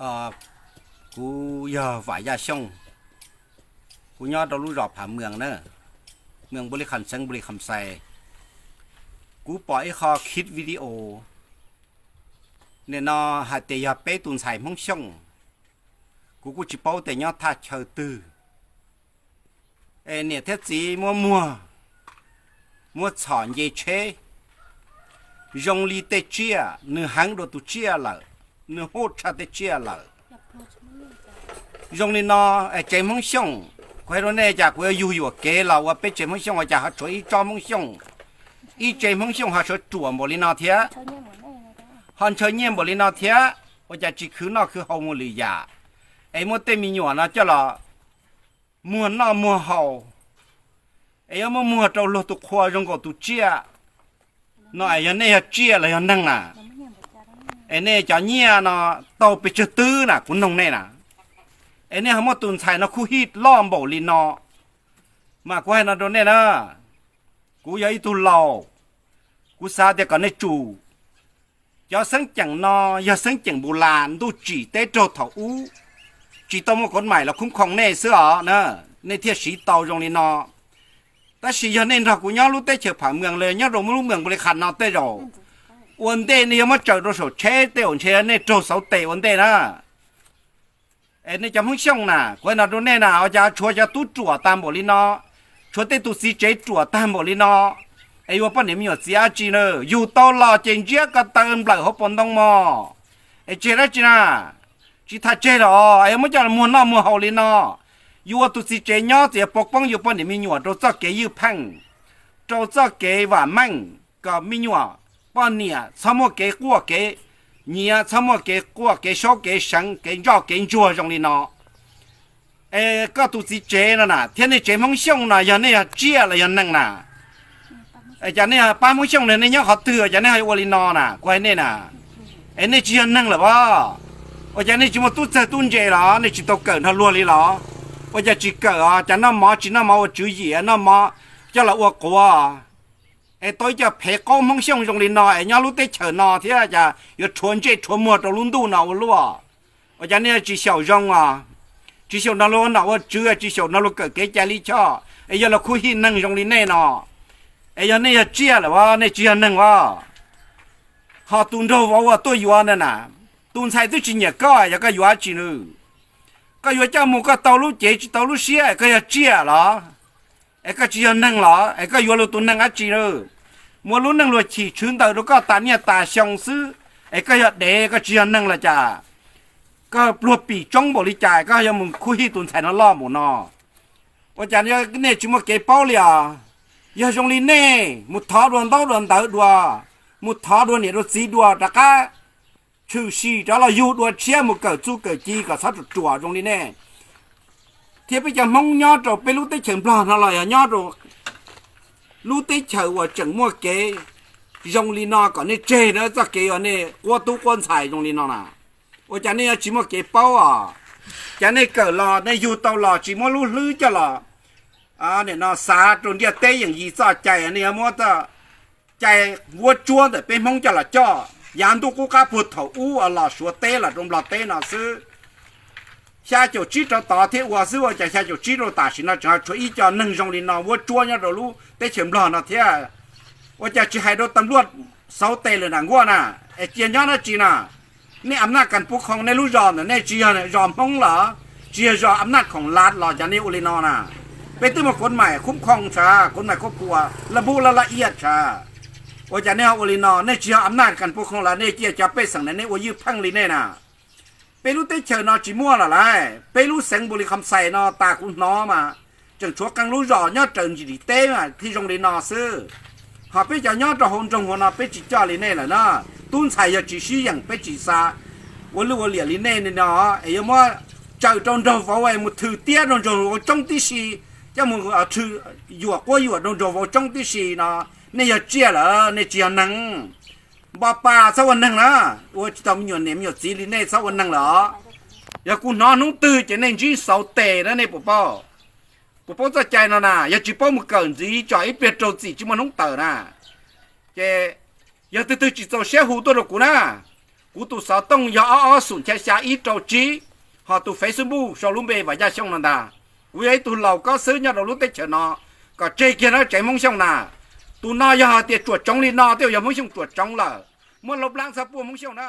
Kuv yog Vam Yaj Xyooj, kuv nyob rau lub zos Phav Mws na, moos Npu Li Kham, xeev Npu Li Kham Xais. Kuv pom ib qho khib video, nim no hais tias yog peb tus ntxhais Hmoob Xyooj, kuv kuj tsis paub tias nyob thaj chaw twg. Es niam thiab txiv muab muag, muab txhom nce tsheb, zoo li tej tsiaj, nws heev dua tus tsiaj lawm, nws hub tshaj tej tsiaj lawm. Zoo li no, tsev Hmoob Xyooj, kuv hais rau nej, cas kuv yuav yug yuam kev los ua peb tsev Hmoob Xyooj ua cas ho tshuav ib tsob Hmoob Xyooj, ib tsev Hmoob Xyooj ho sawv ruam npaum li no thiab, ho ntshaw nyiaj npaum li no thiab, ua cas tsis khwv noj khwv haus mus lwm yam, es muab tej me nyuam no coj los muag noj muag haus, es yuav muab muag rau luag tus qhua zoo nkaus tus tsiaj no, es yog nej yog tsiaj los yog neeg na? Es nej cov nyiaj no tau pes tsawg twb na, kuv noog nej na? Es nej ho muab tus ntxhais no khuj hij loj npaum li no, mas kuv hais no rau nej na, kuv yog ib tug laus, kuv xav tias kom nej tsum. Cov xeeb ceem no yog xeeb ceem npus las ntuj tsim teb raug thaum ub, tsis tau muaj kov maim los khoob khoo nej xwb os na, nej thiaj siv tau zoo li no. Tab sis yog nej nrog kuv nyob lub teb chaws Phav Mws los nyob rau lub moos Npu Li Kham no tej zaum, ua ntej nej yuav muab tsaws rau saum tsheb tej zaum ntshe nej raug xauv tes ua ntej na. Es nej cov Hmoob Xyooj na, kuv hais no rau nej na, ua cas tshuav cov tub ruam tag npaum li no, tshuav tej tus txiv tsev ruam tag npaum li no, es yuav poj niam me nyuam txiv dab tsi na? Yug tau los ces ntsiab ko taw nplawm hauv paus ntoo mog. Es tseg dab tsi na? Tsis tham tseg los es yuav muab coj los muag noj muag haus li no. Yuav ua tus txiv tsev nyob txawm yuav pov poob yus poj niam me nyuam rau txoj kev ywj pheej, rau txoj kev vam meej, kom me nyuam poj niam txhob muaj kev quaj kev nyiav, txhob muaj kev quaj kev saub kev seev, kev ntsoj kev ntsuag zoo li no. Es koj tus txiv tsev no na thiab nej tsev Hmoob Xyooj no yog nej yog tsiaj los yog neeg na? Es cas nej pab Hmoob Xyooj no nej nyob qhov twg ua cas nej ho ua li no na? Kuv hais nej na, es nej tsis yog neeg lawm as? Ua cas nej tsis muaj tub txawg tub ntse los nej tsis tau kawm nrog luag li los? Ua cas tsis kawm os? Cas noj mov tsis noj mov ua tswv yim, noj mov coj los ua quav, es tau ib co phev qaub Hmoob Xyooj zoo li no es nyob lub teb chaws no thiab cas yuav rhuav ntsej rhuav muag rau lub ntuj no ua luaj? Ua cas nej tsis xyaum zoo os? Tsis xyaum nrog luag ua nom ua tswv, tsis xyaum nrog luag kawm kev cai lij choj, es yog los khuj hij neeg zoo li nej no. Es yog nej yog tsiaj lawm as, nej tsis yog neeg as? Ho tus nraug vauv uas tuaj yuav ntawd na, tus ntxhais twb tsis nyiam koj, yog koj yuav dab tsi nws? Koj yuav coj mus koj tau lub cev tsis tau lub siab, koj yog tsiaj los? Es koj tsis yog neeg los? Es koj yuav luag tus neeg dab tsi na? Muaj lub neej luag chim tshwv ntawm rau koj tas niaj tas xyoo xwb, es koj yog dev, koj tsis yog neeg los cas? Koj pluag pim tsoob npaum li cas koj yuav mus khuj hij tus ntxhais no loj npaum no? Ua cas nej tsis muaj kev paub li os? Yog zoo li nej mus thov dua ntaub dua ntawv dua, mus thov dua niam dua txiv dua rov qab tshwm sim rov los yug dua tshiab mus kawm txuj kawm ci kom txhob ruam ruam zoo li nej. Thiab peb cov Hmoob nyob rau peb lub teb chaws Nplog no los yog nyob rau lub teb chaws uas tseem muaj kev zoo li no kom nej tseg na, txoj kev uas nej quab tub quab ntxhais zoo li no na. Ua cas nej yuav tsis muaj kev paub os? Cas nej kawm los nej yug tau los tsis muab lub hlwb coj los, nim no xav rau ntiaj teb yeem yis txoj cai, nej yuav muab txoj cai vuab tsuab ntawm peb Hmoob coj los coj. Yav ntuj qub qab puag thaum ub los Suav teb los rau Nplog teb no xwb, xya caum tsib rau tod thiab ua xwb, ua cas xya caum tsib rau tam sim no tseem ho tshuav ib co neeg zoo li no vuab tsuab nyob rau lub teb chaws Nplog no thiab? Ua cas tsis hais rau tas npluaj xauv tes lawm na, nkuaj na? Es cia nyob dab tsi na? Nej am naj kas pub khoo nej lub zos ntawm nej tsis yog zos Hmoob los, tsis yog zos am naj khoom lav los cas nej ua li no na? Peb twb muaj kov maim khub khoo tshaj, kov maim khuab pua laj npub laj laj iaj tshaj, ua cas nej ua li no? Nej tsis yog am naj kas pub khoo los nej cia cov pej xeem ntawm nej ua ywj pheej li nej na. Peb lub teb chaws no tsis muaj lawm lauj. Peb lub xeev Npu Li Kham Xais no tas kuv hnov mas tseem tshuav qee lub zos nyob raws ntsis teb mas thiaj zoo li no xwb. Ho peb cov nyob rau hauv nroog hauv no peb tsis coj li nej lawm na. Tub ntxhais yog tsis sib yeem peb tsis xa ua luj ua liam li nej li no, es yuav muab tsaws rau nraug vauv es mus thwm tiab rau nraug vauv coob tib si, coj mus yuam quab yuam rau nraug vauv coob tib si no. Nej yog tsiaj lawm, nej tsis yog neeg. Npo pa txhob ua neeg na, ua tsis tau me nyuam niam me nyuam txiv li nej txhob ua neeg lawm. Yog kuv hnov hnub twg ces nej ntsib xauv tes na, nej puas paub? Puas paub txoj cai no na? Yog tsis paub mus kawm ntxiv tso, ib pliag raug txim tsis muaj hnub tawm na. Ces yog twg twg tsis txaus siab hu tuaj rau kuv na, Kuv tus xov tooj yog ob ob xoom xya xya ib rau tsib, ho tus Facebook sau lub npe Vam Yaj Xyooj no ntag. Kuv yog ib tug laus kob xwb nyob rau lub teb chaws no, kom tseg kiag no tsev Hmoob Xyooj na. Tus no yog hais tias tsuam tsoov li no twb yog Hmoob Xyooj tsuam tsoov lawm, muab lub plab txhob puaj Hmoob Xyooj na.